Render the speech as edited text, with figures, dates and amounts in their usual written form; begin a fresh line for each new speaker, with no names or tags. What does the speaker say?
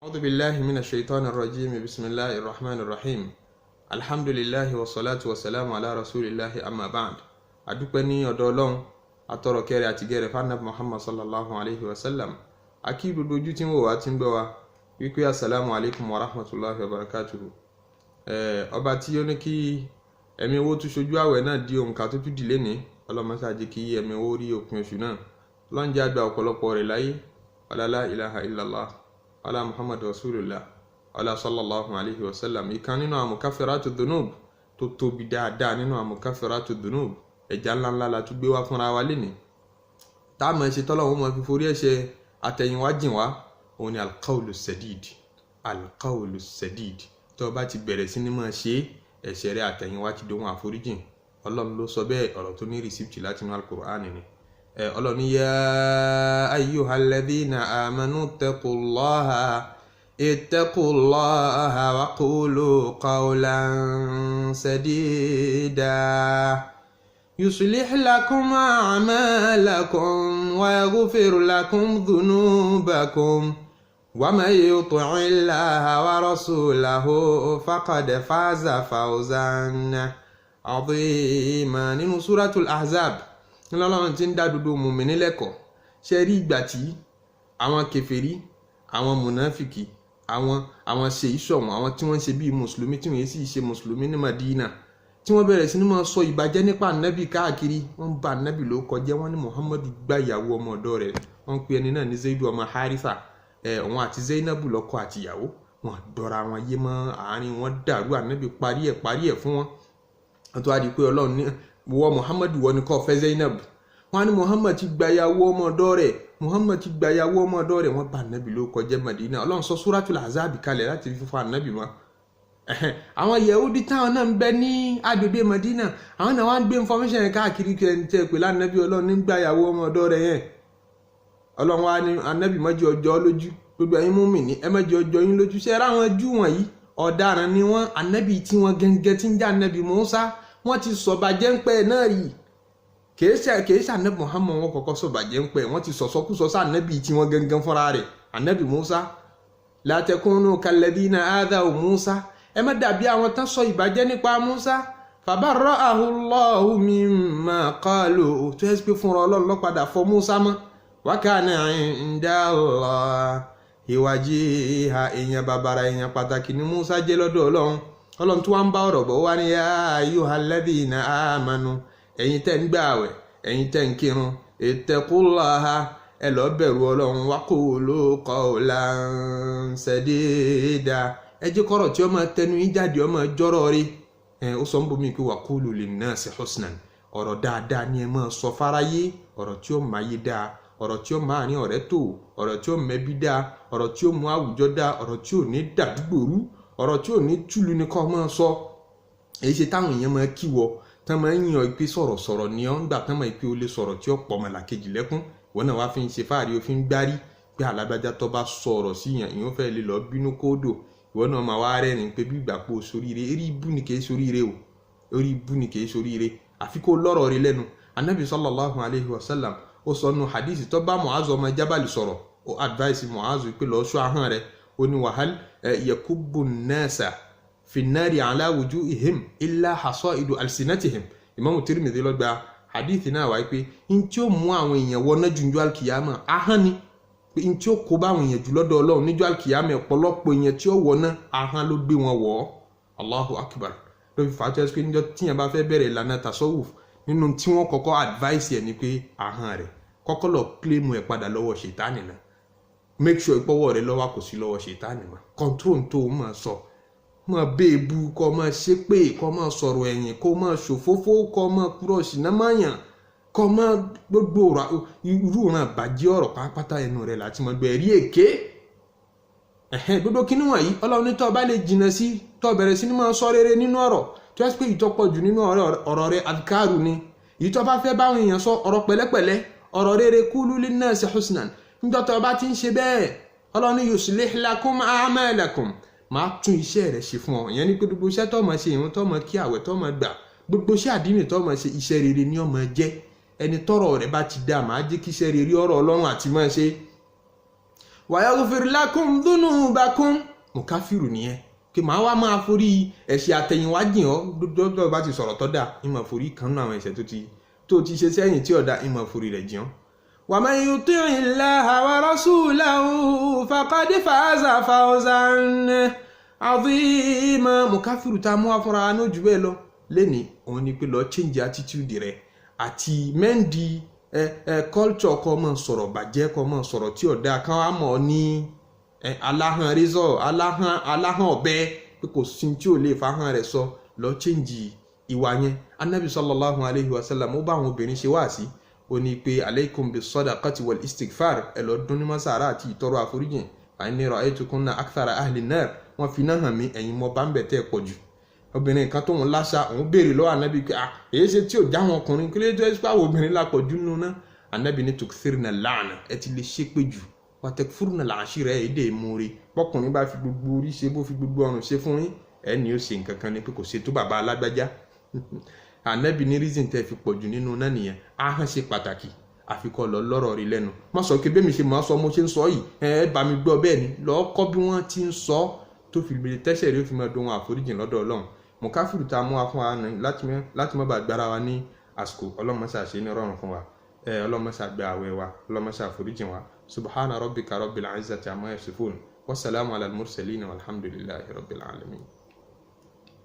أعوذ بالله من الشيطان الرجيم. بسم الله الرحمن الرحيم. الحمد لله والصلاة والسلام على رسول الله، أما بعد. Adúpẹ́ ní ọ̀dọ̀ Ọlọ́run, atọrọ kẹrẹ àti gẹrẹ fanabi Muhammad sallallahu alayhi wa sallam. Akí gbogbo ojú tí ń wò wá, tí ń gbọ́ wa, wípé asalaamu alaykum wa rahmatulahi wa barakatuhu. Ọba tí ó ní kí ẹ̀mí owó tún ṣojú àwẹ̀ náà di òǹkà tó tún dìlé ní ọlọ́mọṣá, jẹ́ kí ẹ̀mí owó rí òpin oṣù náà. Ọlọ́run jẹ́ àgbà ọ̀pọ̀lọpọ̀ rẹ̀ láyé. Ọlá ilaha illallah, ọlá Muhammad rasulillah, ọlá sallallahu alayhi wa sallam. Ìkan nínú àwọn mukafiratu dhunub tó tóbi dáadáa, nínú àwọn mukafiratu dhunub, ẹja ńláńlá la tún gbé wá fúnra wa lénìí tá a máa ṣe tọ́lọ̀ wọn máa fi forí ẹ̀ṣẹ̀ àtẹ̀yìnwá jìn wá. Òun ni alqawlu sadid. Alqawlu sadid, tó o bá ti bẹ̀rẹ̀ sí ní máa ṣe, ẹ̀ṣẹ̀ rẹ àtẹ̀yìnwá ti dohun àforíjìn. Ọlọ́run ló sọ bẹ́ẹ̀, ọ̀rọ̀ tó ní receipt láti inú Alukur'an ni. Ọlọ́run ní yā ayyuhalladhīna āmanū ittaqullāha ittaqullāha wa qūlū qawlan sadīdā yuslih lakum a'mālakum wa yaghfir lakum dhunubakum wa man yuti'illāha wa rasūlahu faqad fāza fawzan 'aẓīman. Nínú Suratul Ahzab ńlọ́lọ́run ti ń dá dúdú mùmíní lẹ́kọ̀ọ́. Ṣe rí ìgbà tí àwọn kèfèrí, àwọn mùnáfìkì, àwọn ṣe ìṣọ̀wọ̀n, àwọn tí wọ́n ń ṣe bíi mùsùlùmí tí wọ́n sì ṣe mùsùlùmí ní Madina, tí wọ́n bẹ̀rẹ̀ sí ní máa sọ ìbàjẹ́ nípa ànábì káàkiri, wọ́n ń ba ànábì ló kọjá. Wọ́n ní Muhammadu gbá ìyàwó ọmọ ọ̀dọ́ rẹ̀. Wọ́n ń pe ẹni náà ní Zaidu ọmọ Haritha. Ẹ̀ òun àti Zainabu lọ́kọ àtìyàwó. Wọn dọ́ra wọn yé mọ́, àárín wọn dàrú. Ànábì parí ẹ̀ fún wọn. Wọ́n tó wá di pé Ọlọ́run ní wọ Muhammadu, wọ ni kó fẹ́ Zainab. Wọ́n á ní Muhammad ti gba ìyàwó ọmọ ọ̀dọ́ rẹ̀, Muhammad ti gba ìyàwó ọmọ ọ̀dọ́ rẹ̀. Wọ́n bá ànábì ló kọjá Madina. Ọlọ́run sọ Suratul Ahzab kalẹ̀ láti fi fún ànábì mọ́. Àwọn Yahudi táwọn náà ń bẹ ní agbègbè Madina, àwọn náà wọ́n á gbé information yẹn káàkiri. Kẹrin tẹ́ pé lánàbí Ọlọ́run nígbà ìyàwó ọmọ ọ̀dọ́ rẹ̀ yẹn, Ọlọ́run wa ní ànábì mọ́jọ ọjọ́ lójú. Gbogbo ẹ̀yin mùmínì, ẹ mọ́jọ ọjọ́ yín lójú. Ṣe era àwọn Júù wọ̀nyí, ọ̀daràn ni wọ́n. Ànábì tí wọ́n gẹ́gẹ́ tí ń jẹ́ ànábì Mùsá, wọ́n ti sọ̀bàjẹ́ ń pẹ́ náà rí. Kìí ṣe ànábì Muhammad wọn kọ́kọ́ sọ̀bàjẹ́ ń pẹ́. Wọ́n ti sọ̀sọ́kúsọ sí ànábì tí wọ́n gẹ́gẹ́ fúnra rẹ̀, ànábì Mùsá. La takunu kalladhina adhaw Musa, ẹ má dàbí àwọn tán sọ ìbàjẹ́ nípa Musa. Fabarra'ahu Allahu mimma qalu, tó yẹ pé fúnra Ọlọ́run ló padà fọ Musa mọ́. Wa kana inda Allahi wajiha, èèyàn bàbàrà, èèyàn pàtàkì ni Musa jẹ́ lọ́dọ̀ Ọlọ́run. Ọlọ́run tí wọ́n ń bá ọ̀rọ̀ bọ̀ wá ní ya ayyuhalladhina amanu, ẹ̀yin tẹ́ ń gbààwẹ̀, ẹ̀yin tẹ́ ń kírun, ittaqullaha, ẹ lọ bẹ̀rù Ọlọ́run, wa qulu qawlan sadida, ẹ jẹ́ kọ́rọ̀ tí ó máa tẹnu yín jáde ó máa jọ́rọ̀ rí. Ẹ ó sọ ń bomi pé wa qulu linnasi husnan, ọ̀rọ̀ dáadáa ni ẹ máa sọ fáráyé, ọ̀rọ̀ tí ó máa yé dáa, ọ̀rọ̀ tí ó máa ní ọ̀rẹ́ tó, ọ̀rọ̀ tí ó mẹ́bí dáa, ọ̀rọ̀ tí ó mú àwùjọ dáa, ọ̀rọ̀ tí ò ní dàdúgbò rú, ọ̀rọ̀ tí ò ní túlù ní kọ́ máa sọ. Èyí ṣe táwọn èèyàn máa kí wọ, tán máa ń yàn pé sọ̀rọ̀sọ̀rọ̀ ni ọ́ ń gbà, tán máa pé o lè sọ̀rọ̀ tí ó pọ̀ mọ̀làkejì lẹ́kún. Wọn náà wá fi ń ṣe fáàrí, o fi ń gbárí pé alágbájá tó bá sọ̀rọ̀ sí yàn, ìyẹn fẹ́ lè lọ bínú kódò. Ìwọ náà máa wá rẹ́rìn pé bí ìgbà pé o soríire. Eré ibú ni, kìí soríire o. Eré ibú ni, kìí soríire. Àfi kó lọ́rọ̀ rí lẹ́nu. Anabi sallallahu alayhi wa sallam, ó sọ nù hadith tó bá Mu'az ọmọ Jabal sọ̀rọ̀, ó advice Mu'az pé lọ́ọ́ sọ ahọ́n rẹ̀. Ó ní wahal yakubbu nasa fi nnari ala wujuhihim illa hasaidu alsinatihim. Imam Tirmidhi ló gba hadith náà wáyé pé n tí ó mú àwọn èèyàn wọná jùjọ alkiyama, ahọ́n ni. Pé n tí ó kó bá àwọn èèyàn jù lọ́dọ̀ Ọlọ́run níjọ́ alkiyama, ọ̀pọ̀lọpọ̀ èèyàn tí ó wọná, ahọ́n ló gbé wọn wọ̀ ọ́. Allahu akbar. Ló fi fàá tó ẹ pé níjọ́ tíyẹn bá fẹ́ bẹ̀rẹ̀ ìlànà tasawuf, nínú tí wọ́n kọ́kọ́ advice ẹ̀ ni pé ahọ́n rẹ̀ kọ́kọ́ lọ claim ẹ̀ padà lọ́wọ́ ṣètánì náà. Make sure ìpọ́wọ́ rẹ lọ́wọ́ kò sí lọ́wọ́ ṣètánì mọ́. Control tó o máa sọ, máa béèbù, kọ́ máa ṣépè, kọ́ máa sọ̀rọ̀ ẹ̀yìn, kọ́ máa ṣòfófó, kọ́ máa kúrọ̀ ṣìnà máyàn, kọ́ máa gbogbo irú ìran àbàjẹ́ ọ̀rọ̀ pátápátá ẹnu rẹ̀ láti máa gbọ́ ẹ̀rí èké. Ẹ̀hẹ́n, gbogbo kíní wọ̀nyí, Ọlọ́run ní tó bá lè jìnnà sí, tó bẹ̀rẹ̀ sí ní máa sọ rere nínú ọ̀rọ̀, tó yẹ pé ìtọ́pọ̀ jù nínú ọ̀rọ̀ rẹ̀ adhkaru ni, èyí tó bá fẹ́ báwọn èèyàn sọ, ọ̀rọ̀ pẹ̀lẹ́pẹ̀lẹ́, ọ̀rọ̀ rere, qulu linnasi husnan. Níjọ́ tó bá ti ń ṣe bẹ́ẹ̀, Ọlọ́run ní yuslih lakum a'malakum, máa tún iṣẹ́ rẹ̀ ṣe fún ọ. Ìyẹn ní pé gbogbo iṣẹ́ tó máa ṣe, ìrun tó máa kí, àwẹ̀ tó máa gbà, gbogbo iṣẹ́ àdínì tó máa ṣe, iṣẹ́ rere ni ó máa jẹ́. Ẹni tọ́rọ̀ rẹ̀ bá ti dá, máa jẹ́ kí iṣẹ́ rere ọ̀rọ̀ Ọlọ́run àti máa ṣe. Wa yaghfir lakum dhunubakum. Mùkáfíìrù nìyẹn, kí màá wá máa forí ẹ̀ṣẹ̀ àtẹ̀yìnwá jìn ọ́. Dọ́dọ̀ bá ti sọ̀rọ̀ tọ́ da, ìmọ̀ forí kan nínú àwọn ẹ̀ṣẹ̀ tó ti ṣe sẹ́yìn tí ọ̀dà, ìmọ̀ forí rẹ̀ jìn ọ́. Wa man yuti'illaha wa rasulahu faqad faza fawzan azima. Mùkáfíìrù tá a mú wá fúnra ní ojú bẹ́ẹ̀ lọ lẹ́ni, òun ni pé lọ change attitude rẹ àti mẹ́ndì ẹ ẹ culture, kọ́ mọ̀ sọ̀rọ̀ bàjẹ́, kọ́ mọ̀ sọ̀rọ̀ tí ọ̀dà kan wá mọ̀ ní ẹ aláhàn rézọ̀, aláhàn ọ̀bẹ, pé kò sí tí ò lè fahàn rẹ̀ sọ. Lọ change ìwà yẹn. Anabi sallallahu alayhi wa sallam, ó bá àwọn obìnrin ṣe wáàsí, ó ní pé alaykum bis sadaqati wal istighfar. Ẹ lọ dún ní mọ́sàárà àti ìtọrọ àforíjìn. Fa inni ra'aytukunna akthara ahli nar, wọ́n fi náà hàn mí, ẹ̀yin mọ́ bá ń bẹ̀ tẹ́ pọ̀ jù. Obìnrin kan tóun láṣà, òun béèrè lọ́wọ́ anabi pé, ah, èyí ṣe tí ò já wọn ọkùnrin, kí ló dé tó àwọn obìnrin lápọ̀ jù nínú náà? Anabi ní tukthirna la'na, ẹ ti lè ṣépè jù, wa takfurna al-ashira, ẹ̀ èdè ìmúre. Bọ́kùnrin bá fi gbogbo orí ṣe, bó fi gbogbo ọrùn ṣe fún yín, ẹ ní ó ṣe nǹkan kan ni pé kò ṣe tó bàbá alágbájá. Anabi ní reason tẹ́ fi pọ̀ jù nínú náà nìyẹn. Ahọ́n ṣe pàtàkì, àfikọ́ lọ lọ́rọ̀ rí lẹ́nu. Má sọ pé bẹ́ẹ̀ mi ṣe máa sọ, mo ṣe ń sọ yìí, ẹ bá mi gbọ́ bẹ́ẹ̀ ni. Lọ́ọ́ kọ́ bí wọ́n ti ń sọ tó fi lè tẹ́sẹ̀ rí, ó fi máa dùn àforíjìn lọ́dọ̀ Ọlọ́run. Mùkáfíìrù tá a mú wa fún wa ní láti má bàa gbára wa ní àsìkò. Ọlọ́run má ṣe ní rọrùn fún wa. Ẹ Ọlọ́run má ṣe gba àwẹ̀ wa, Ọlọ́run má ṣe àforíjìn wa. Subhana rabbika rabbil izzati amma yasifun, wasalaamu ala al-mursalin, walhamdulillahi rabbil alamin.